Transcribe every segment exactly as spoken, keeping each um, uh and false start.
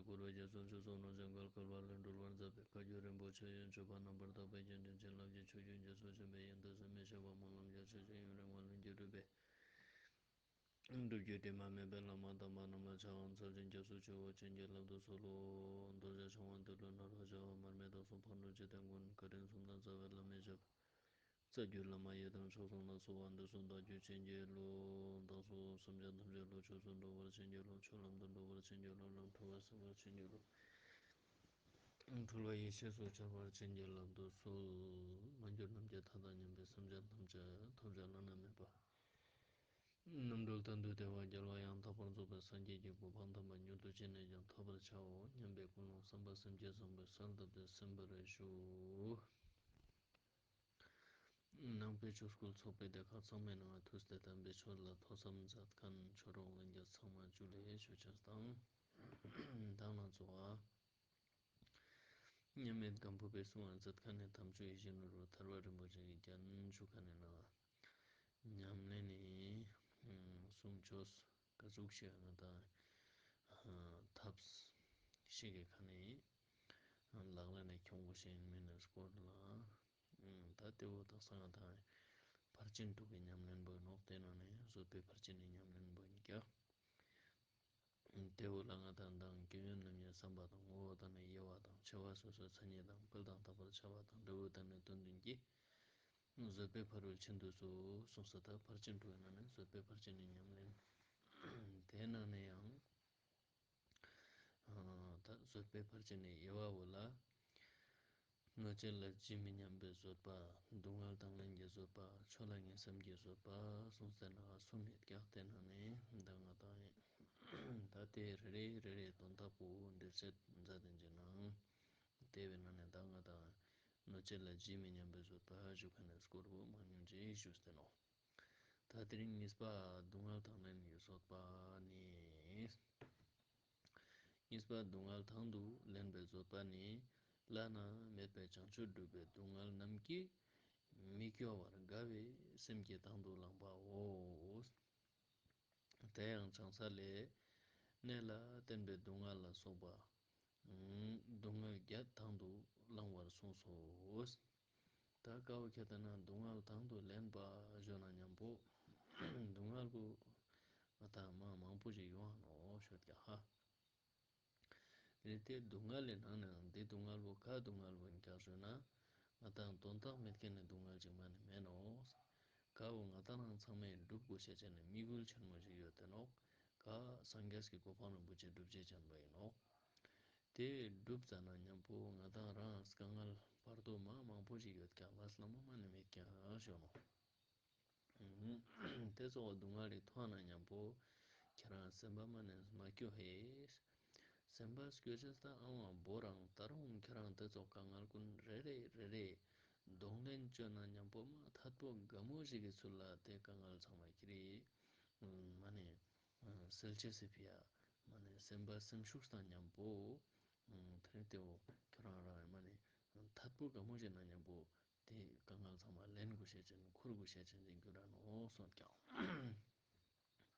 བསྐོར་བའི་རྒྱ་མཚོ་མཆོག་སོགས་ནོར་བཅས་འགལ་བཀལ་བ་ལས་སྒྲོལ་བར་མཛད་པའི་བཀའ་བརྒྱུད་རིན་པོ་ཆེ་ཡོན་མཆོད་པ་རྣམ་པར་དག་པའི་རྒྱན་ཅན་བྱིན་རླབས་ཀྱི་ཆུ་རྒྱུན་རྒྱ་མཚོ་ཆེན་པོའི་ཡོན་ཏན་ཟད་མི་ཤེས་པ་སྨོན་ལམ་རྒྱ་ཆེ་ཞིང་ཡུན་རིང་བ་ལྷུན་གྱིས་གྲུབ་པའི་སྒྲུབ་བརྒྱུད་དྲི་མ་མེད་པའི་བླ་མ་དམ་པ་རྣམས་ལ་ཕྱག་འཚལ་ཞིང་སྐྱབས་སུ་མཆིའོ། བྱིན་གྱིས་བརླབ་ཏུ་གསོལ་ལོ། རྡོ་རྗེ་འཆང་དབང་ཏེ་ལོ་ནཱ་རོ་རྒྱལ་བ་མར་མི་དྭགས་པོ་ཕག་གྲུ་འཇིག་རྟེན་མགོན་བཀའ་དྲིན་གསུམ་དང་རྩ་བའི་བླ་མའི་ཞབས། རྩ་བརྒྱུད་བླ་མ་ཡི་དམ་མཆོག་གསུམ་ལ་གསོལ་བ་འདེབས་སོ། བདག་རྒྱུད་བྱིན་གྱིས་རློབས། བདག་སོགས་སེམས་ཅན་ཐམས་ཅད་བློ་ཆོས་སུ་འགྲོ་བར་བྱིན་གྱིས་རློབས། ཆོས་ལམ་དུ་འགྲོ་བར་བྱིན་གྱིས་རློབས། ལམ་འཁྲུལ་བ་སེལ་བར་བྱིན་གྱིས་རློབས། འཁྲུལ་བ་ཡེ་ཤེས་སུ་འཆར་བར་བྱིན་གྱིས་བརླབ་ཏུ་གསོལ། མ་གྱུར་ནམ་མཁའི་མཐའ་དང་མཉམ་པའི་སེམས་ཅན་ཐམས་ཅད་ཐོབ་བྱ་བླ་ན་མེད་པ། རྣམ་གྲོལ་མཐར་ཐུག་བདེ་བ་རྒྱལ་བ་ཡང་དག་པར་རྫོགས་པའི་སངས་རྒྱས་ཀྱི་གོ་འཕང་དམ་པ་མྱུར་དུ་ཅི་ནས་ཀྱང་ཐོབ་པར་བྱའོ་སྙམ་པའི་ཀུན་སློང་བསམ་པ་སེམས་བསྐྱེད་བཟང་པོས་གསལ་བཏབ་སྟེ་གསན་པར་ཞུ། ནང་པའི་ཆོས་སྐུལ་ཚོགས་པའི་སྡེ་ཁག་ཚང་མའི་ནང་ཐུགས་ཏེ་དམ་པའི་ཆོས་ལ་ཐོས་བསམ་མཛད་མཁན་ཆོས་གྲོགས་ལྷན་རྒྱས་ཚང་མ་ཇུ་ལེ་ཞུ་ཅེས་དང་། མདང་ནང་ཚོགས་མཉམ་མེད་སྒམ་པོ་པའི་གསུང་བ་མཛད་མཁན་ནི་དམ་ཆོས་ཡིད་བཞིན་ནོར་བུ་ཐར་པ་རིན་པོ་ཆེ་གི་རྒྱན་ཞུ་མཁན་ནི་ནང་ཉམས་ལེན་ནི་གསུང་ཆོས་ག་ཟུག་ཞིག་ང་དང་ཐབས་ཤིག་གི་ཁ་ནས་ལག་ལེན་ནས་ཁྱོང་དགོས་ཤེས་ཡིན་མིན་ནི་སྐོར་ལ། ད་དེ་བོ་དག་ས་ང་དང་ཕར་ཕྱིན་དྲུག་གི་ཉམས་ལེན་པོ་ནོག། དེ་ནང་ནས་བཟོད་པའི་ཕར་ཕྱིན་ནི་ཉམས་ལེན་པོ་ཡིན་ཀྱག། དེ་བོ་ལ་ང་དང་མདང་སྐྱོན་ཡོན་རྣམ་གཉིས་བསམ་པ་དང་ངོ་བོ་དང་ནི་དབྱེ་བ་དང་ཆེ་བ་སོ་སོའི་མཚན་ཉིད་དང་སྤེལ་དང་དག་པར་བྱ་བ་དང་འབྲས་བུ་དང་ནི་དོན་བདུན་གྱིས་བཟོད་པའི་ཕ་རོལ་ཕྱིན་དུ་གསོལ་གསུངས་ས། ད་ཕར་ཕྱིན་དྲུག་ཡིན་ན་ནི་བཟོད་པའི་ཕར་ཕྱིན་ནི་ཉམས་ལེན། དེ་ནང་ནས་ཡང་ད་བཟོད་པའི་ཕར་ཕྱིན་ནི་དབྱེ་བ་བོ་ལ། གནོད་བྱེད་ལ་ཇི་མི་སྙམ་པའི་བཟོད་པ། སྡུག་བསྔལ་དང་ལེན་གྱི་བཟོད་པ། ཆོས་ལ་ངེས་སེམས་ཀྱི་བཟོད་པ་གསུངས་ཏེ་ན་གསུམ་ཡོད་ཀྱག། དེ་ནང་ནས་ད་ང་དང་ད་དེ་རེ་རེ་རེ་རེ་དོན་དག་པོ་འགྲེལ་བཤད་མཛད་དེ་འཇིག་ནང་དེ་བས་ན་ནས་ད་ང་དང་གནོད་བྱེད་ལ་ཇི་མི་སྙམ་པའི་བཟོད་པ་ཞུ་མཁན་ནི་སྐོར་བོ་མང་ཉུང་ཅིག་ཞུས་ཏེ་ནོག། ད་དེ་རིང་གཉིས་པ་སྡུག་བསྔལ་དང་ལེན་གྱི་བཟོད་པ་ནི། གཉིས་པ་སྡུག་བསྔལ་དང་དུ་ལེན་པའི་བཟོད་པ་ནི། བླ་ན་མེད་པའི་བྱང་ཆུབ་སྒྲུབ་པའི་སྡུག་བསྔལ་རྣམས་ཀྱིས་མི་སྐྱོ་བར་དགའ་བའི་སེམས་ཀྱིས་དང་དུ་བླངས་པའོ། དེ་ཡང་བྱང་ས་ལས། གནས་ལ་བརྟེན་པའི་སྡུག་བསྔལ་ལ་སོགས་པ། སྡུག་བསྔལ་བརྒྱད་དང་དུ་བླང་བར་གསུངས་སོ། ད་ཀ་བོ་ཁྱེད་ལྟ་ན་སྡུག་བསྔལ་དང་དུ་ལེན་པ་ཞུ་ན་མཉམ་པོ། སྡུག་བསྔལ་བོ་ང་དང་མ་མང་པོ་ཞིག་ཡོང་ང་ནོག་ཞུ་ཀྱག་ཧ། རེད་དེ་སྡུག་བསྔལ་ལས་ནང་ནས་འདི་སྡུག་བསྔལ་བོ་ག་སྡུག་བསྔལ་བོ་ཡིན་ཀྱག་ཞུ་ན། ང་དང་དོན་དག་མེད་མཁན་ནི་སྡུག་བསྔལ་ཅིག་མ་ནི་མེད་ནོག། ཀ་བོ་ང་དང་རང་ཚང་མས་སྒྲུབ་དགོས་ཤེས་ཅན་ནི་དམིགས་ཡུལ་ཆེན་མོ་ཞིག་ཡོད་དེ་ནོག། ཀ་སངས་རྒྱས་ཀྱི་གོ་འཕང་རིན་པོ་ཆེ་སྒྲུབ་བྱེད་ཅན་པ་ཡིན་ནོག། དེ་སྒྲུབ་ཙ་ན་མཉམ་པོ་ང་དང་རང་དཀའ་ངལ་བར་དོ་མ་མང་པོ་ཞིག་ཡོད་ཀྱག་ལས་སླ་མོ་མ་ནི་མེད་ཀྱག་ཞུ་ནོག། དེ་ཚོ་སྡུག་བསྔལ་རིགས་མཐོང་ན་མཉམ་པོ་ཁྱེད་རང་སེམས་པ་མ་ནི་མ་སྐྱོ་ཧེ། སེམས་པ་སྐྱོ་ཅེས་ད་ཨ་བོ་རང་ད་རུང་ཁྱེད་རང་དེ་ཚོ་དཀའ་ངལ་ཀུན་རེ་རེ་རེ་རེ་གདོང་ལེན་བཅོས་ན་མཉམ་པོ་མ་ཐད་པོ་དགའ་མོ་ཞིག་གི་ཚུལ་ལ་དེ་དཀའ་ངལ་ཚང་མ་ཁྱེར་རེ་མ་ནི་སེལ་ཅེས་སི་ཕི་ཡ་མ་ནི་སེམས་པ་སེམས་ཤུགས་དང་མཉམ་པོ་དེ་རིང་དེ་བོ་ཁྱེད་རང་རང་མ་ནི་ཐད་པོ་དགའ་མོ་ཞིག་ན་མཉམ་པོ། དེ་དཀའ་ངལ་ཚང་མ་ལེན་དགོས་ཤེས་ཅན་འཁུར་དགོས་ཤེས་ཅན་ཅིག་འགྱུར་ར་ནོག་གསུངས་ཀྱག།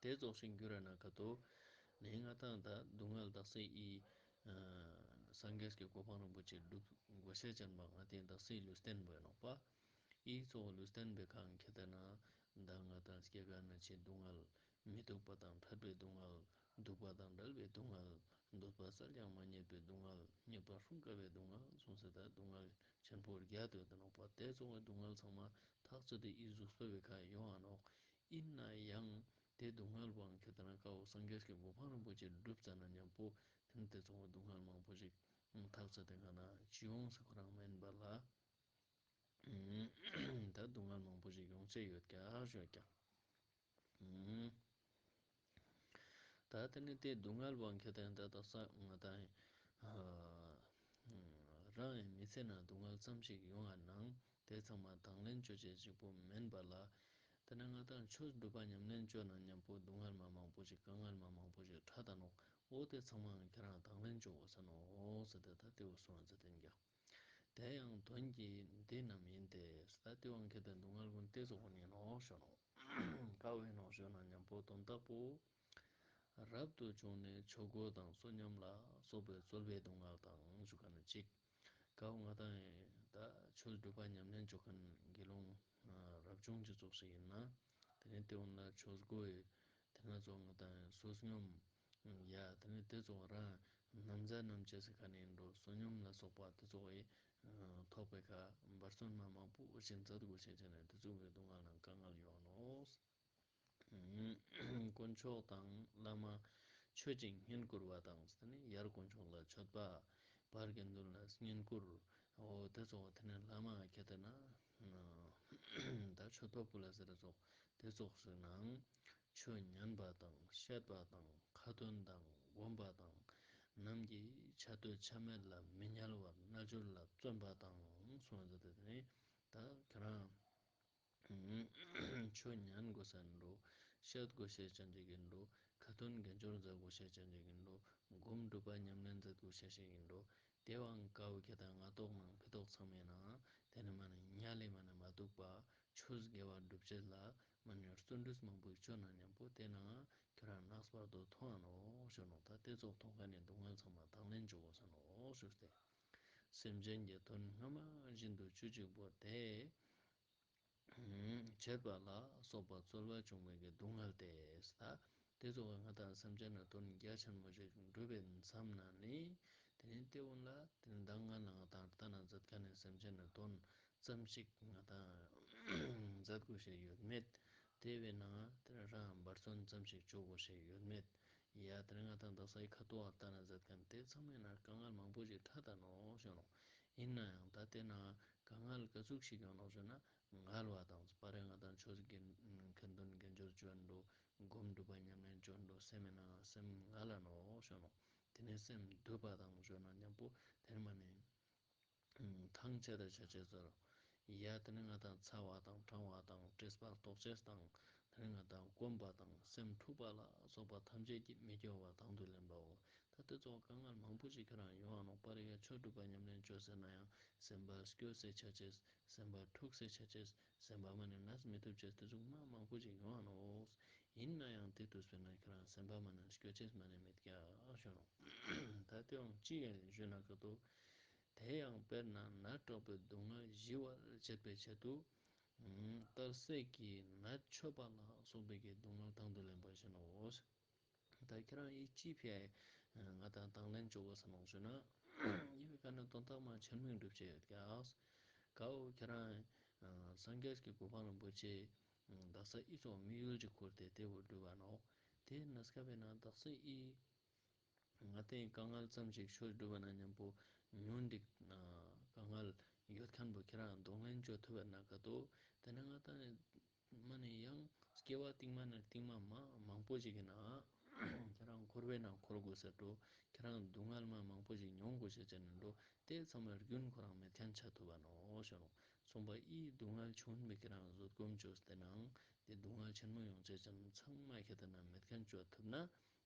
དེ་ཙོགས་ཤིག་འགྱུར་ར་ན་ཀ་ཏོ། ནི་ང་དང་ད་སྡུག་བསྔལ་དག་སའི་ཨི། སངས་རྒྱས་ཀྱི་གོ་འཕང་རིན་པོ་ཆེ་སྒྲུབ་དགོས་ཤེས་ཅན་པ་ང་དེ་དག་སའི་ལུས་རྟེན་པོ་ཡིན་ནོག་པ། ཨི་ཙོགས་ལུས་རྟེན་པའི་ཁ་ཁྱེད་ལྟ་ན་ད་ང་དང་སྐྱེ་རྒ་ན་འཆིའི་སྡུག་བསྔལ། མི་སྡུག་པ་དང་ཕྲད་པའི་སྡུག་བསྔལ། སྡུག་པ་དང་བྲལ་བའི་སྡུག་བསྔལ། འདོད་པ་བསལ་ཀྱང་མ་རྙེད་པའི་སྡུག་བསྔལ། རྙེད་པ་སྲུང་དཀའ་བའི་སྡུག་བསྔལ་གསུངས་ས་ད་སྡུག་བསྔལ་ཆེན་པོ་བརྒྱད་ཡོད་དེ་ནོག་པ། དེ་ཚོ་བའི་སྡུག་བསྔལ་ཚང་མ་ཐག་ཆོད་དེ་ཨི་གཟུགས་པོའི་ཁ་ཡོང་ང་ནོག། ཡིན་ན་ཡང་དེ་སྡུག་བསྔལ་བོའང་ཁྱེད་ལྟ་ན་ཀ་བོ་སངས་རྒྱས་ཀྱི་གོ་འཕང་རིན་པོ་ཆེ་སྒྲུབ་ཙ་ན་མཉམ་པོ་དེ་ཚོ་བའི་སྡུག་བསྔལ་མང་པོ་ཞིག་ཐག་ཆོད་དེ་ང་ན་ཅི་ཡོང་ས་ཁོ་རང་མེན་པ་ལ། ད་སྡུག་བསྔལ་མང་པོ་ཞིག་ཡོང་ཆེ་ཡོད་ཀྱག་ཞུ་ཀྱག། ད་དེ་ནི་དེ་སྡུག་བསྔལ་བོ་ཁྱེད་ལྟ་ན་ད་དག་ས་ང་དང་རང་ཡང་མི་ཚེ་ན་སྡུག་བསྔལ་ཙམ་ཞིག་ཡོང་ང་ནང་དེ་ཚང་མ་དང་ལེན་བཅོ་ཅེས་གཅིག་པོ་མེན་པ་ལ། དེ་ནི་ང་དང་ཆོས་སྒྲུབ་པ་ཉམས་ལེན་བཅོ་ན་མཉམ་པོ་སྡུག་བསྔལ་མ་མང་པོ་ཞིག་དཀའ་ངལ་མ་མང་པོ་ཞིག་ཕྲད་ད་ནོག། འོ་དེ་ཚང་མ་ཁྱེད་རང་དང་ལེན་བཅོ་དགོས་ས་ནོག་ཟེར་ཏེ་ད་དེ་བོ་གསུངས་ཟེར་ཏེ་ཡིན་ཀྱག། དེ་ཡང་དོན་གྱིས་འདི་རྣམས་ཡིན་ཏེ། ད་དེ་བོ་ཁྱེད་ལྟ་ན་སྡུག་བསྔལ་ཀུན་དེ་ཚོ་ཀུན་ཡིན་ནོག་ཞུ་ནོག། ཀ་བོ་ཡིན་ནོག་ཞུ་ན་མཉམ་པོ་དོན་དག་པོ། རབ་ཏུ་བྱུང་ནས་ཆོས་གོས་དང་བསོད་སྙོམས་ལ་སོགས་པའི་རྩོལ་བའི་སྡུག་བསྔལ་དང་ཞུ་ཁན་ཅིག། ཀ་བོ་ང་དང་ད་ཆོས་སྒྲུབ་པ་ཉམས་ལེན་ཅོ་ཁན་དགེ་སློང་རབ་བྱུང་ཅིག་ཙོགས་ཤིག་ཨིན་ན། ཏེ་ནེ་ཏེ་འོན་ལ་ཆོས་གོས་ཏེ་ན་ཙོགས་ང་དང་བསོད་སྙོམས་ཡ་ཏེ་ནེ་ཏེ་ཙོགས་རང་ན་བཟའ་ནམ་ཅོ་སེ་ཁན་ཨིན་འགྲོ། བསོད་སྙོམས་ལ་སོགས་པ་ཏེ་ཙོགས་ཨེ་ཐོབ་པའི་ཁ་འབད་བརྩོན་མ་མང་པོ་ཞིག་མཛད་དགོས་ཤེས་ཅན་ཏེ་ཙོགས་སི་སྡུག་བསྔལ་ནང་དཀའ་ངལ་ཡོང་ནོག། དཀོན་མཆོག་དང་བླ་མ་མཆོད་ཅིང་བསྙེན་བཀུར་བ་དང་། ཏེ་ནེ་ཡར་དཀོན་མཆོག་ལ་མཆོད་པ། བར་དགེ་འདུན་ལ་བསྙེན་བཀུར། འོ་ཏེ་ཙོགས་ཏེ་ནེ་བླ་མ་ཁྱེད་ཏེ་ན་ད་མཆོད་པ་ཕུལ་ལ་ཟེར་ཙོགས་ཏེ་ཙོགས་སུ་ནང་ཆོས་ཉན་པ་དང་བཤད་པ་དང་ཁ་ཏོན་དང་སྒོམ་པ་དང་ནམ་གྱི་ཆ་སྟོད་ཆ་སྨད་ལ་མི་ཉལ་བར་རྣལ་འབྱོར་ལ་བརྩོན་པ་དང་གསུངས་ཏེ་ཏེ་ནེ་ད་ཁྱེད་རང་ཆོས་ཉན་དགོས་ས་ཨིན་འགྲོ། བཤད་དགོས་ཤེས་ཅན་ཅིག་ཨིན་འགྲོ། ཁ་ཏོན་དགེ་སྦྱོར་མཛད་དགོས་ཤེས་ཅན་ཅིག་ཨིན་འགྲོ། སྒོམ་སྒྲུབ་པ་ཉམས་ལེན་མཛད་དགོས་ཤེས་ཅིག་ཨིན་འགྲོ། ཏེ་བོའང་ཀ་བོ་ཁྱེད་ཏེ་ན་སྔ་ཏོག་ནང་ཕི་ཏོག་ཚང་མའི་ནང་ཏེ་ནེ་མ་ནེ་ཉལ་ལེ་མ་ནེ་མ་འདུག་པ་ཆོས་དགེ་བ་སྒྲུབ་ཅེས་ལ་མ་ནེ་བརྩོན་འགྲུས་མང་པོ་ཅོ་ན་ཉམ་པོ་ཏེ་ནང་ཁྱེད་རང་ནགས་པར་དུ་མཐོང་ང་ནོག་ཞུ་ནོག། ད་ཏེ་ཙོགས་མཐོང་ཁན་ནི་སྡུག་བསྔལ་ཚང་མ་དང་ལེན་ཅོ་དགོས་ས་ནོག་ཞུས་ཏེ། སེམས་ཅན་གྱི་དོན་སྔ་མ་བཞིན་དུ་བཅུ་གཅིག་པོ་དེ་བྱེད་པ་ལ་སོགས་པ་རྩོལ་བ་བྱུང་བའི་གི་སྡུག་བསྔལ་ཏེ། ད་ཏེ་ཙོགས་ང་དང་སེམས་ཅན་ནི་དོན་རྒྱ་ཆེན་མོ་ཞིག་སྒྲུབ་པའི་མཚམས་ན་ནི་ཏེ་ནེ་ཏེ་འོན་ལ་ཏེ་ནེ་ད་ང་ལ་ང་དང་ལྟ་ན་མཛད་ཁན་ནི་སེམས་ཅན་ནི་དོན་ཙམ་ཞིག་ང་དང་མཛད་དགོས་ཤེས་ཡོད་མེད། ཏེ་བས་ན་ཏེ་རང་འབད་བརྩོན་ཙམ་ཞིག་ཅོ་དགོས་ཤེས་ཡོད་མེད། ཡ་ཏེ་ནེ་ང་དང་དག་ས་ཡི་ཁ་ཏོ་བ་ལྟ་ན་མཛད་ཁན་ཏེ་ཚང་མའི་ནང་དཀའ་ངལ་མང་པོ་ཞིག་ཕྲད་ད་ནོག་ཞུ་ནོག། ཨིན་ནའང་ད་ཏེ་ནང་དཀའ་ངལ་ག་ཙུག་ཞིག་ཡོང་ནོག་ཞུ་ན་ངལ་བ་དང་པ་རེ་ང་དང་ཆོས་དགེ་ཁ་ཏོན་དགེ་སྦྱོར་ཅོ་འགྲོ། སྒོམ་སྒྲུབ་པ་ཉམས་ལེན་ཅོ་འགྲོ། སེམས་མེད་ན་སེམས་ངལ་ལ་ནོག་ཞུ་ནོག། ཏེ་ནེ་སེམས་སྡུག་པ་དང་ཞུ་ན་ཉམ་པོ་ཏེ་ནེ་མ་ནེ་ཐང་ཆད་ད་ཆ་ཆེ་ཟེར། ཡ་ཏེ་ནེ་ང་དང་ཚ་བ་དང་གྲང་བ་དང་བཀྲེས་པ་ལྟོགས་ཆེས་དང་ཏེ་ནེ་ང་དང་སྐོམ་པ་དང་སེམས་འཁྲུགས་པ་ལ་སོགས་པ་ཐམས་ཅད་ཀྱིས་མི་སྐྱོ་བ་དང་དུ་ལེན་པའོ། ད་ཏེ་ཙོགས་དཀའ་ངལ་མང་པོ་ཞིག་ཁྱེད་རང་ཡོང་ང་ནོག། པ་རེ་ཡ་ཆོས་སྒྲུབ་པ་ཉམས་ལེན་ཅོ་ཟེར་ན་ཡང་སེམས་པ་སྐྱོ་སེ་ཆ་ཆེས། སེམས་པ་འཁྲུགས་སེ་ཆ་ཆེས། སེམས་པ་མ་ནེ་ན་མི་ཐུབ་ཆེས་ཏེ་ཙོགས་མ་མང་པོ་ཞིག་ཡོང་ང་ནོག། ཨིན་ནའང་ཏེ་དུས་པའི་ནང་ཁྱེད་རང་སེམས་པ་མ་ནེ་སྐྱོ་ཆེས་མ་ནེ་མེད་ཀྱག་ཞུ་ནོག། ད་ཏེའང་ཅི་ཡང་ཞུ་ན་ཀ་ཏོ། དེ་ཡང་དཔེར་ན་ནད་དྲག་པོའི་སྡུག་བསྔལ་ཞི་བར་བྱེད་པའི་ཆེད་དུ། གཏར་སྲེག་གིས་ནད་བཅོས་པ་ལ་སོགས་པའི་གི་སྡུག་བསྔལ་དང་དུ་ལེན་པ་ཞུ་ནོག། ད་ཁྱེད་རང་ཡིད་ཆེས་ཕི་ཡ་ང་དང་དང་ལེན་ཅོ་བ་ས་ནོག་ཞུ་ན། ཡིན་པའི་ཀ་ནེ་དོན་དག་མ་ཆེན་མོ་སྒྲུབ་ཅེས་ཡོད་ཀྱག། ཀ་བོ་ཁྱེད་རང་སངས་རྒྱས་ཀྱི་གོ་འཕང་རིན་པོ་ཆེ་དག་ས་ཨི་ཙོགས་མི་ཡུལ་གྱི་འཁོར་ཏེ་ཏེ་བོ་སྒྲུབ་པ་ནོག། ཏེ་ནེ་སྐབས་པའི་ནང་དག་ས་ཨི་ང་དང་དཀའ་ངལ་ཙམ་ཞིག་ཆོས་སྒྲུབ་པ་ན་ཉམ་པོ་ཉུང་འདི་དཀའ་ངལ་ཡོད་ཁན་བོ་ཁྱེད་རང་གདོང་ལེན་ཅོ་ཐུབ་པ་ན་ཀ་ཏོ། ཏེ་ནེ་ང་དང་མ་ནེ་ཡང་སྐྱེ་བ་རྟིང་མ་ནེ་རྟིང་མ་མ་མང་པོ་ཞིག་གི་ནང་ཁྱེད་རང་འཁོར་བའི་ནང་འཁོར་དགོས་ས་འགྲོ། ཁྱེད་རང་སྡུག་བསྔལ་མ་མང་པོ་ཞིག་མྱོང་དགོས་ཤེས་ཅན་ནི་འགྲོ། ཏེ་ཚང་མ་རྒྱུན་ཁོ་རང་མེད་ཁན་ཆ་ཐུབ་པ་ནོག་ཞུ་ནོག། གསུངས་པ་ཨི་སྡུག་བསྔལ་ཆུང་བའི་ཁྱེད་རང་བཟོད་སྒོམ་ཅོས་ཏེ་ནང་ཏེ་སྡུག་བསྔལ་ཆེན་མོ་ཡོང་ཅེས་ཅན་ཚང་མ་ཁྱེད་ཏེ་ན་མེད་ཁན་ཅོ་ཐུབ་ན་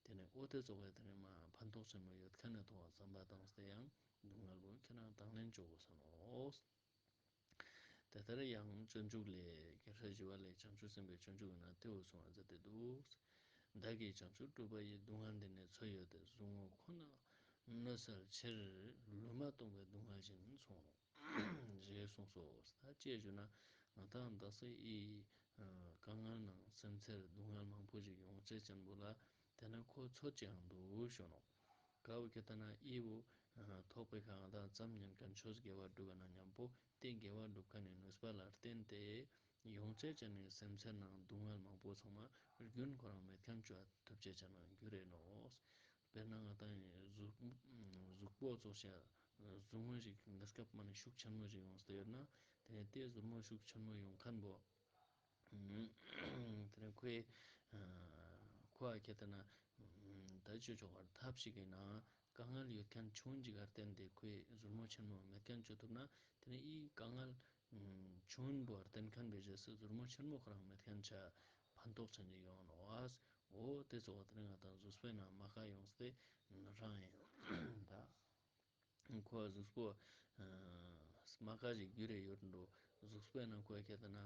ཏེ་ནེ་འོ་ཏེ་ཙོགས་ཡ་ཏེ་ནེ་མ་ཕན་ཐོགས་ཆེན་མོ་ཡོད་ཁན་ནི་ཐོག་བསམ་པ་བཏང་སྟེ་ཡང་སྡུག་བསྔལ་བོ་ཁྱེད་རང་དང་ལེན་ཅོ་དགོས་ས་ནོག། དེ་ལྟར་ཡང་སྤྱོད་འཇུག་ལས་ཀྱི་ཧྲ་ཞི་བ་ལས་བྱང་ཆུབ་སེམས་དཔའི་སྤྱོད་འཇུག་ན་ཏེ་བོ་གསུངས་པ་མཛད་དེ་འདུག། བདག་གིས་བྱང་ཆུབ་སྒྲུབ་པ་ཡི། སྡུག་བསྔལ་འདི་ནི་ཚོད་ཡོད་དེ། ཟུག་རྔུ་ཁོ་ན་གནོད་སེལ་ཕྱིར། ལུས་མ་གཏོང་བའི་སྡུག་བསྔལ་བཞིན་གསུངས་རོ། ཞེས་གསུངས་སོ། ད་ཅི་ཞུ་ན་ང་དང་དག་ས་ཨི་དཀའ་ངལ་ནང་སེམས་ཚེར་སྡུག་བསྔལ་མང་པོ་ཞིག་ཡོང་ཅེས་ཅན་བོ་ལ་ཏེ་ནེ་ཁོ་ཚོད་ཅིག་ཡང་འདུག་ཞུ་ནོག། ཀ་བོ་ཁྱེད་ཏེ་ན་ཨི་བོ་ཐོག་པའི་ཁ་ང་དང་ཙམ་ཉན་ཁན་ཆོས་དགེ་བ་སྒྲུབ་པ་ན་ཉམ་པོ་ཏེ་དགེ་བ་སྒྲུབ་ཁན་ནི་ནུས་པ་ལ་བརྟེན་ཏེ་ཡོང་ཅེས་ཅན་ནི་སེམས་ཚེར་ནང་སྡུག་བསྔལ་མང་པོ་ཚང་མ་རྒྱུན་ཁོ་རང་མེད་ཁན་ཅོ་ཐུབ་ཅེས་ཅན་ནང་འགྱུར་རེ་ནོག། དཔེར་ན་ང་དང་གཟུགས་གཟུགས་པོ་ཙོགས་ཤིག་ཟུག་རྔུ་ཞིག་གི་སྐབས་མ་ནེ་ཤུགས་ཆེན་མོ་ཞིག་ཡོངས་ཏེ་ཡོད་ན་ཏེ་ནེ་ཏེ་ཟུག་རྔུ་ཤུགས་ཆེན་མོ་ཡོང་ཁན་བོ་ཏེ་ནེ་ཁོའི་ཁོ་ཨ་ཁྱེད་ཏེ་ན་ད་ཅི་ཆོག་པར་ཐབས་ཤིག་གི་ནང་དཀའ་ངལ་ཡོད་ཁན་ཆུང་ཅིག་ག་བརྟེན་ཏེ་ཁོའི་ཟུག་རྔུ་ཆེན་མོ་མེད་ཁན་ཅོ་ཐུབ་ན་ཏེ་ནེ་ཨི་དཀའ་ངལ་ཆུང་བོ་བརྟེན་ཁན་བེ་ཞེས་སི་ཟུག་རྔུ་ཆེན་མོ་ཁོ་རང་མེད་ཁན་ཆ་ཕན་ཐོགས་ཆེན་ཅིག་ཡོང་ནོག་ཨ། འོ་ཏེ་ཙོགས་ཏེ་ནེ་ང་དང་གཟུགས་པོའི་ནང་རྨ་ཁ་ཡོངས་ཏེ་རང་ཡིན་ད། ཁོ་གཟུགས་པོ་རྨ་ཁ་ཞིག་རྒྱུ་རེ་ཡོད་འགྲོ། གཟུགས་པོའི་ནང་ཁོ་ཁྱེད་ཏེ་ན་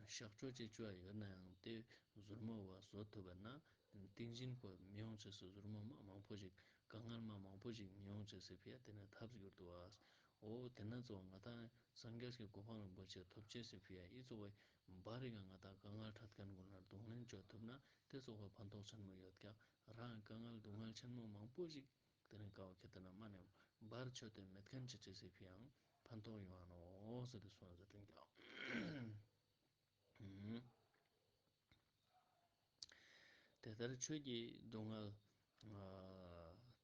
གཤག་བཅོས་ཅིག་ཅོ་ཡ་ཡོད་ན་ཡང་ཏེ་ཟུག་རྔུ་བ་བཟོ་ཐུབ་པ་ན་ ཏིང་འཛིན་པོ་མི་ཡོང་ཅེས་སི་ཟུར་མོ་མ་མང་པོ་ཞིག་དཀའ་ངལ་མ་མང་པོ་ཞིག་མི་ཡོང་ཅེས་སི་ཕི་ཡ་ཏེ་ནེ་ཐབས་གྱུར་དུག་ཨ། འོ་ཏེ་ན་ཙོགས་ང་ཏང་སངས་རྒྱས་ཀྱི་གོ་འཕང་རིན་པོ་ཆེ་ཐོབ་ཅེས་སི་ཕི་ཡ་འི་ཙོགས་སི་བར་རི་ཀ་ང་ཏང་དཀའ་ངལ་འཕྲད་ཁན་གུན་ལ་གདོང་ལེན་ཅོ་ཐུབ་ན་ཏེ་ཙོགས་སི་ཕན་ཐོགས་ཆེན་མོ་ཡོད་ཀྱག། རང་དཀའ་ངལ་སྡུག་བསྔལ་ཆེན་མོ་མང་པོ་ཞིག་ཏེ་ནེ་ཀ་བོ་ཁྱེར་ཏེ་ན་མ་ནེ་བར་ཆོད་དེ་མེད་ཁན་ཅོ་ཅེས་སི་ཕི་ཡ་ཕན་ཐོགས་ཡོང་ང་ནོག་ཟེར་ཏེ་གསུངས་ཟེར་ཏེ་ཀྱག། དེ་ལྟར་ཆོས་ཀྱི་སྡུག་བསྔལ་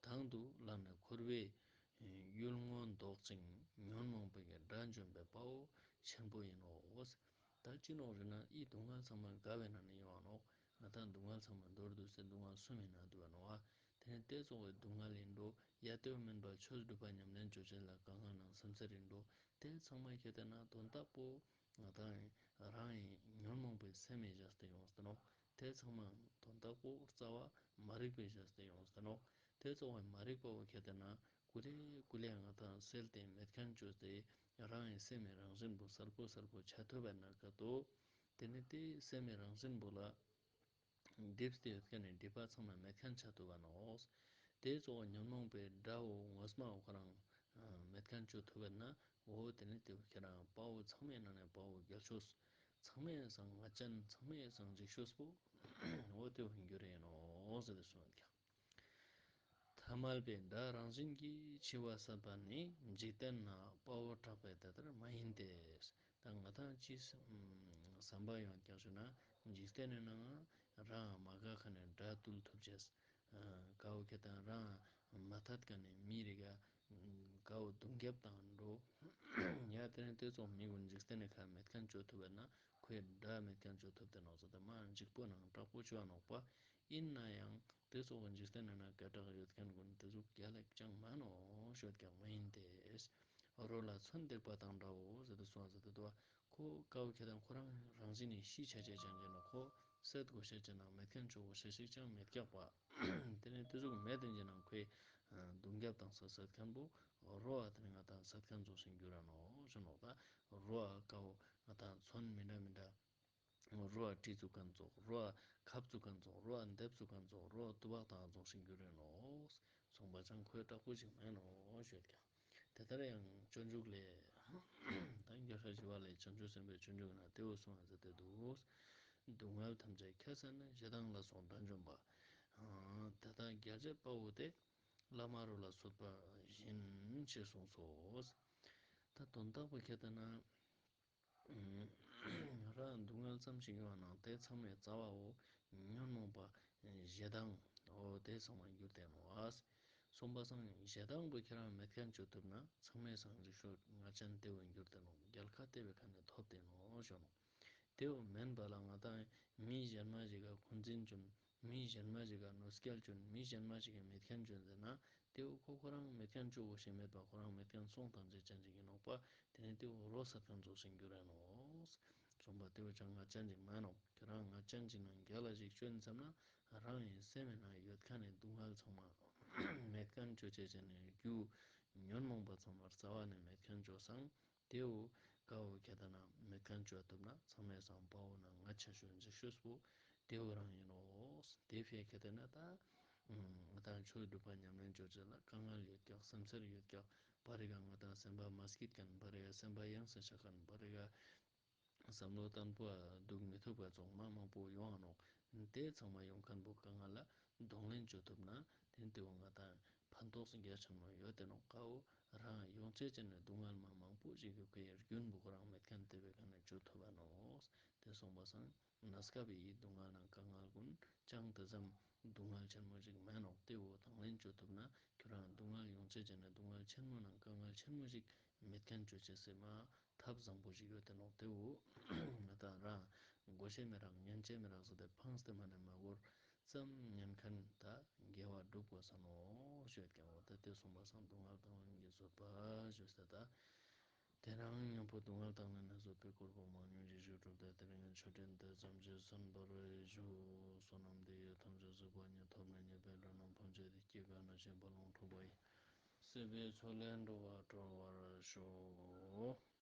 དང་དུ་བླངས་ནས་འཁོར་བའི་གཡུལ་ངོ་བཟློག་ཅིང་ཉོན་མོངས་པའི་དགྲ་འཇོམས་པའི་དཔའ་བོ་ཆེན་པོ་ཡིན་ནོ། ད་ཅི་ནོག་ཟེར་ན་འི་སྡུག་བསྔལ་ཚང་མ་ག་བོའི་ནང་ནེ་ཡོང་ང་ནོག། ང་ཏང་སྡུག་བསྔལ་ཚང་མ་མདོར་བསྡུས་ཏེ་སྡུག་བསྔལ་གསུམ་ཡིན་ན་འདུག་པ་ནོག་པ། ཏེ་ནེ་ཏེ་ཙོགས་སི་སྡུག་བསྔལ་ཡིན་འགྲོ། ཡ་ཏེ་བོ་མན་པ་ཆོས་སྒྲུབ་པ་ཉམས་ལེན་ཅོ་ཅེས་ལ་དཀའ་ངལ་ནང་སེམས་ཚེར་ཡིན་འགྲོ། ཏེ་ཚང་མ་ཁྱེར་ཏེ་ན་དོན་དག་པོ་ང་ཏང་རང་ཉོན་མོངས་པའི་སེམས་མེད་བཞག་སྟེ་ཡོངས་ཏེ་ནོག། ཏེ་ཚང་མ་དོན་དག་པོ་རྩ་བ་མ་རིག་པའི་བཞག་སྟེ་ཡོངས་ཏེ་ནོག། ཏེ་ཙོགས་སི་མ་རིག་པ་བོ་ཁྱེར་ཏེ་ན་ཀུ་ལེ་ཀུ་ལེ་ང་ཏང་སེལ་ཏེ་མེད་ཁན་ཅོས་ཏེ་རང་གི་སེམས་སི་རང་བཞིན་པོ་གསལ་པོ་གསལ་པོ་ཆ་ཐུབ་པ་ན་ཀ་ཏོ། ཏེ་ནེ་ཏེ་སེམས་སི་རང་བཞིན་པོ་ལ་སྒྲིབ་སྟེ་ཡོད་ཁན་ནི་སྒྲིབ་པ་ཚང་མ་མེད་ཁན་ཆ་ཐུབ་པ་ནོག། ཏེ་ཙོགས་སི་ཉོན་མོངས་པའི་དགྲ་བོ་ངོ་མ་བོ་ཁོ་རང་མེད་ཁན་ཅོ་ཐུབ་པ་ན་འོ་ཏེ་ནེ་ཏེ་བོ་ཁྱེད་རང་དཔའ་བོ་ཚང་མའི་ནང་ནེ་དཔའ་བོ་རྒྱལ་ཤོས། ཚང་མའི་སང་ངད་ཅན། ཚང་མའི་སང་འཇིགས་ཤོས་པོ་འོ་ཏེ་བོ་གྱུར་ཡིན་ནོག་ཟེར་ཏེ་གསུངས་ཀྱག། ཐ་མལ་པའི་དགྲ་རང་བཞིན་གྱིས་འཆི་བ་བསད་པ་ནི། འཇིག་རྟེན་ན་དཔའ་བོ་གྲགས་པས་དེ་ལྟར་མ་ཡིན་ཏེ། ད་ང་ཏང་ཅི་བསམ་པ་ཡོང་ཀྱག་ཞུ་ན་འཇིག་རྟེན་ནི་ནང་རང་མ་དགའ་ཁན་ནི་དགྲ་བཏུལ་ཐུབ་ཅེས། ཀ་བོ་ཁྱེར་ཏེ་ན་རང་མ་ཐད་ཁན་ནི་མི་རིགས་ཀ་བོ་རྡུང་རྒྱབ་བཏང་འགྲོ། ཡ་ཏེ་ནེ་ཏེ་ཙོགས་མི་གུན་འཇིག་རྟེན་ནི་ཁ་མེད་ཁན་ཅོ་ཐུབ་པ་ན་ཁོའི་དགྲ་མེད་ཁན་ཅོ་ཐུབ་ཏེ་ནོག་ཟེར་ཏེ་མ་འཇིགས་པོ་ནང་དྲག་པོ་ཅོ་ནོག་པ། ཡིན་ནའང་ཏེ་ཙོགས་འཇིག་རྟེན་ནི་ནང་སྐད་གྲགས་ཡོད་ཁན་གུན་ཏེ་ཙོགས་རྒྱལ་ལ་ཅང་མ་ནོག་ཤོད་ཀྱང་མ་ཡིན་ཏེ། རོ་ལ་ཚོན་རྡེག་པ་དང་འདྲའོ་ཟེར་ཏེ་གསུངས་ཟེར་ཏེ་འདུག་པ། ཁོ་ཀ་བོ་ཁྱེར་ཏེ་ན་ཁོ་རང་རང་བཞིན་ནི་ཤི་ཆ་ཅེས་ཅན་གྱི་ནོག། ཁོ་བསད་དགོས་ཤེས་ཅན་ནང་མེད་ཁན་ཅོ་དགོས་ཤེས་ཤིག་ཅང་མེད་ཀྱག་པ། ཏེ་ནེ་ཏེ་ཙོགས་མེད་དེ་ཅན་ནང་ཁོའི་རྡུང་རྒྱབ་བཏང་ས་བསད་ཁན་པོ་རོ་ཨ་ཏེ་ནེ་ང་ཏང་བསད་ཁན་ཙོགས་ཤིག་གྱུར་ར་ནོག་ཞུ་ནོག། ད་རོ་ཨ་ཀ་བོ་ང་ཏང་ཚོན་མི་འདྲ་མི་འདྲ། རོ་ཨ་གྲི་བཙུགས་ཁན་ཙོགས། རོ་ཨ་ཁབ་བཙུགས་ཁན་ཙོགས། རོ་ཨ་མདེབ་བཙུགས་ཁན་ཙོགས། རོ་ཨ་ཏུ་བག་བཏང་ཙོགས་ཤིག་གྱུར་ར་ནོག། གསུངས་པ་ཅང་ཁོའི་དྲག་པོ་ཞིག་མེན་ནོག་ཞུ་ཡོད་ཀྱག། དེ་ལྟར་ཡང་སྤྱོད་འཇུག་ལས། ད་རྒྱལ་སྲས་ཞི་བ་ལྷའི་བྱང་ཆུབ་སེམས་དཔའི་སྤྱོད་འཇུག་ན་ཏེ་བོ་གསུངས་ཟེར་ཏེ་འདུག། སྡུག་བསྔལ་ཐམས་ཅད་ཁྱད་བསད་ནས། ཞེ་སྡང་ལ་སོགས་དགྲ་འཇོམས་པ། ད་ལྟ་རྒྱལ་སྲས་དཔའ་བོ་དེ་བླ་མ་རོ་ལ་གསོད་པ་བཞིན་ཞེས་གསུངས་སོ། ད་དོན་དག་པོ་ཁྱེར་ཏེ་ན། རང་སྡུག་བསྔལ་ཙམ་ཞིག་ཡོང་ན་ཏེ་ཚང་མའི་རྩ་བའོ་ཉོན་མོངས་པ་ཞེ་སྡང་འོ་ཏེ་ཚང་མ་གྱུར་ཏེ་ནོག་ཨ། གསུངས་པ་སང་ཞེ་སྡང་པོ་ཁྱེད་རང་མེད་ཁན་ཅོ་ཐུབ་ན་ཚང་མའི་སང་འཇིགས་ཤོས་ངད་ཅན་ཏེ་བོ་གྱུར་ཏེ་ནོག། རྒྱལ་ཁ་ཏེ་བོའི་ཁ་ནེ་ཐོབ་སྟེ་ནོག་ཞུ་ནོག། ཏེ་བོ་མེན་པ་ལ་ང་ཏང་མི་གཞན་མ་ཞིག་ག་འཁོན་འཛིན་ཅོ་ན། མི་གཞན་མ་ཞིག་ག་གནོད་སྐྱེལ་ཅོ་ན། མི་གཞན་མ་ཞིག་གི་མེད་ཁན་ཅོ་ན་ཟེར་ན་ཏེ་བོ་ཁོ་ཁོ་རང་མེད་ཁན་ཅོ་དགོས་ཤེས་མེད་པ་ཁོ་རང་མེད་ཁན་སོང་ཐམས་ཅད་ཅན་ཅིག་ཨིན་ནོག་པ། ཏེ་ནེ་ཏེ་བོ་རོ་བསད་ཁན་ཙོགས་ཤིག་གྱུར་ར་ནོག། གསུངས་པ་ཏེ་བོ་ཅང་ངད་ཅན་ཅིག་མ་ནོག། ཁྱོད་རང་ངད་ཅན་ཅིག་ནང་རྒྱལ་ལ་ཞིག་ཅོ་ཨིན་བསམ་ན་རང་གི་སེམས་ནང་ཡོད་ཁན་ནི་སྡུག་བསྔལ་ཚང་མ་མེད་ཁན་ཅོ་ཅེས་ཅན་ནི་རྒྱུ་ཉོན་མོངས་པ་ཚང་མ་རྩ་བ་ནེ་མེད་ཁན་ཅོ་སང་། ཏེ་བོ་ཀ་བོ་ཁྱེད་ལྟ་ན་མེད་ཁན་ཅོ་ཐུབ་ན་ཚང་མའི་སང་དཔའ་བོ་ན་ངད་ཆ་ཤོས་འཇིགས་ཤོས་པོ་ཏེ་བོ་རང་ཨིན་ནོག། ཏེ་ཕི་ཁྱེད་ལྟ་ན་ད་ང་ཏང་ཆོས་སྒྲུབ་པ་ཉམས་ལེན་ཅོ་ཅེས་ལ་དཀའ་ངལ་ཡོད་ཀྱག། སེམས་ཚེར་ཡོད་ཀྱག། བར་རི་ཀ་ང་ཏང་སེམས་པ་མ་སྐྱིད་ཁན། བར་རི་ཀ་སེམས་པ་ཡེངས་སེ་ཆ་ཁན། བར་རི་ཀ་བསམ་བློ་བརྟན་པོ་འདུག་མི་ཐུབ་པ་ཙོགས་མ་མང་པོ་ཡོང་ང་ནོག། ཏེ་ཚང་མ་ཡོང་ཁན་པོ་དཀའ་ངལ་ལ་གདོང་ལེན་ཅོ་ཐུབ་ན་ཏེ་ཏེ་བོ་ང་ཏང་ཕན་ཐོགས་སུ་རྒྱ་ཆེན་མོ་ཡོད་ཏེ་ནོག། ཀ་བོ་རང་ཡོང་ཅེས་ཅན་ནི་སྡུག་བསྔལ་མ་མང་པོ་ཞིག་གི་ཁོའི་རྒྱུན་པོ་ཁོ་རང་མེད་ཁན་ཏེ་བོའི་ཁ་ནེ་ཅོ་ཐུབ་བ་ནོག། ཏེ་གསུངས་པ་སང་གནས་སྐབས་ཡི་སྡུག་བསྔལ་ནང་དཀའ་ངལ་གུན་ཅང་ཏེ་ཙམ་སྡུག་བསྔལ་ཆེན་མོ་ཞིག་མེན་ནོག། ཏེ་བོ་དང་ལེན་ཅོ་ཐུབ་ན་ཁྱོད་རང་སྡུག་བསྔལ་ཡོང་ཅེས་ཅན་ནི་སྡུག་བསྔལ་ཆེན་མོ་ནང་དཀའ་ངལ་ཆེན་མོ་ཞིག་མེད་ཁན་ཅོ་ཅེས་སི་མ་ཐབས་བཟང་པོ་ཞིག་ཡོད་ཏེ་ནོག། ཏེ་བོ་ང་ཏང་རང་དགོས་ཤེས་མི་རག་ཉན་ཅེས་མི་རག་ཟེར་ཏེ་ཕངས་ཏེ་མ་ནེ་མ་གོར་ཙམ་ཉན་ཁན་ད་དགེ་བ་སྒྲུབ་དགོས་ས་ནོག་ཞུ་ཡོད་ཀྱང་འོ་ད་ཏེ་གསུངས་པ་སང་སྡུག་བསྔལ་དང་ལེན་གྱི་བཟོད་པ་ཞུས་ཏེ་ད། དེ་རང་མཉམ་པོ་སྡུག་བསྔལ་དང་ལེན་ནས་བཟོད་པའི་སྒོ་དཔག་མ་ཉམས་ཀྱི་ཞུ་གྲུབ་སྟེ། དེ་རིང་མཆོད་སྤྲིན་དེ་ཙམ་གྱིས་གསན་པར་ཞུ། བསོད་ནམས་འདི་ཡིས་ཐམས་ཅད་གཟིགས་པ་ཉིད། ཐོབ་ནས་ཉེས་པའི་དགྲ་རྣམས་ཕམ་བྱས་ཏེ། སྐྱེ་རྒ་ན་འཆིའི་རྦ་ཀློང་འཁྲུགས་པ་ཡི། སྲིད་པའི་མཚོ་ལས་འགྲོ་བ་སྒྲོལ་བར་ཤོག།